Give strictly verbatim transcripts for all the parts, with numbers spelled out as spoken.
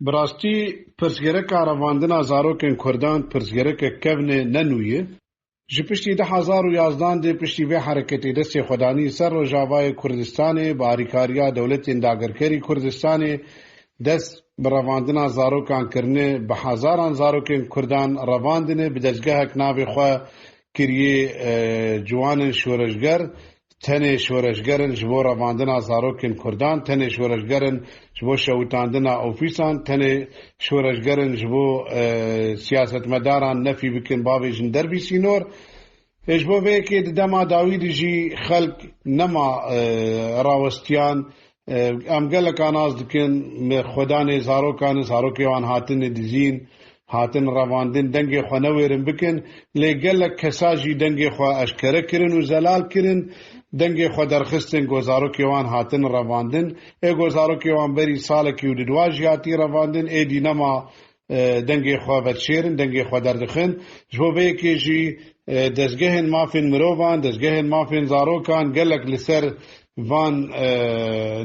Bi rastî pirsgirêka revandina zarokên Kurdan pirsgirêkek kevn e, ne nû ye. Ji piştî du hezar û yazdan de piştî vê hereketê destê xwe danî ser Rojavayê Kurdistanê, bi alîkariya dewletên dagirkerî Kurdistanê dest bi revandina zarokan kirine, bi hezaran zarokên Kurdan revandine, bi dezgehek navê xwe kiriye, e, ciwanên şoreşger. Tenê şoreşger in ji bo revandina zarokên Kurdan, tenê şoreşger in ji bo şewitandina ofîsan, tenê şoreşger in ji bo, e, siyasetmedaran nefî bikin, bavêjin derbî sînor. Ê, ji bo vê yekê di dema dawî de jî xelk nema, e, rawestiyan. E, em geleka nas dikin, me xwedanê zarokan, zarokê wan hatine dizîn, hatin revandin, dengê xwe newêrin bikin, lê gelek kesa jî dengê xwe eşkere kirin û zelal kirin, dengê xwe derxistin ku zarokê wan hatin revandin. Ê ku zarokê wan berî salekî û didwa jî hatî revandin, êdî nema, e, dengê xwe vedişêrin, dengê xwe derdixin. Ji bo vê yekê jî, e, dezgehên mafên mirovan, dezgehên mafên zarokan gelek li ser van, e,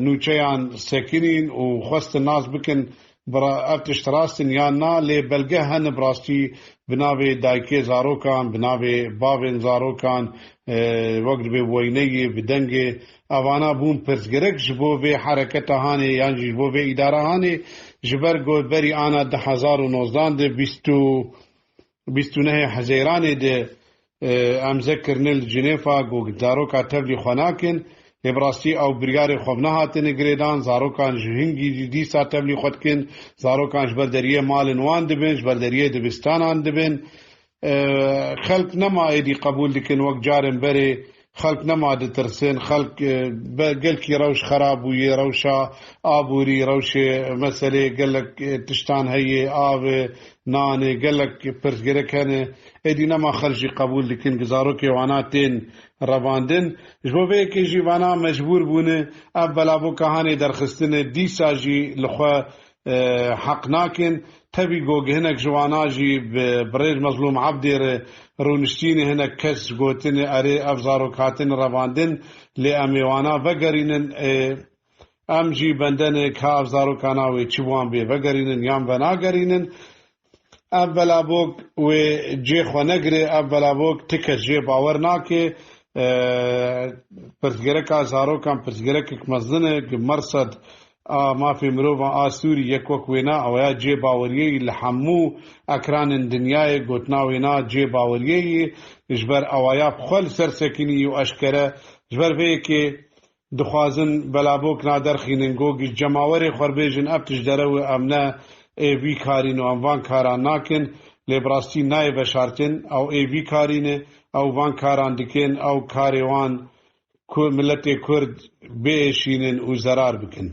nûçeyan sekinîn û xwestin nas bikin, bi ra-, ev tişt rast in yan na, lê belge hene bi rastî bi navê dayikê zarokan, bi navê bavên zarokan, e, wek dibê weyneyê, bi dengê, evana bûn pirsgirêk ji bo vê hereketa hanê yan jî ji bo vê îdara hanê, ji ber ku berî ana du hezar û nozdan de bîst û, bîst û nehê Hezeyranê de, e, emze kirine li Cinêfa ku zaroka tevlî xwe nakin. Lê bi rastî ew biryarê xwe bi nehatine girêdan, zarokan ji hingî jî dîsa tevlî xwe dikin, zarokan ji ber deriyê malên wan dibin, ji ber deriyê dibistanan dibin. E, xelk nema êdî qebûl dikin wek carên berê, xelk nema ditirsin, xelk, e, be-, gelkî rewş xerab bûye, rewşa aborî, rewşê meselê gelek, e, tiştan heye, av e, nan e, gelek pirsgirêk hene. Êdî nema xelk jî qebûl dikin ku zarokê wana tên revandin. Ji bo vê yekê jî vana mecbûr bûne ev belaboka hanê derxistine, dîsa jî li xwe, e, heq nakin. Tevî ku hinek ji wana jî bi birêz Mezlûm Ebdê re rûniştîne, hinek kes gotine, erê, ev zarok hatine revandin, lê em ê wana vegerînin, e, em jî bende ne ka ev zarokana wê çi wan bê vegerînin yan venagerînin. Ev belabok wê cê xwe negire, ev belabok ti kes jê bawer nake. E, pirsgirêka zarokan pirsgirêkek mezin e, ku mersa a mafê mirovan a Sûrî yek wek wêna, ew ya cê baweriyê yî li hemû ekranên dinyayê, gotina wêna cê baweriyê yî, ji ber ewaya bi xwe li ser sekinî û eşkere, ji ber vê yekê dixwazin belabok naderxînin, ku cemawerê xwe bêjin, ev tişt derew e, em ne ê vî karîn û em van karan nakin, lê bi rastî nayê veşartin, ew ê vî karî ne, ew van karan dikin, ew karê wan ku miletê Kurd biêşînin û zerar bikin.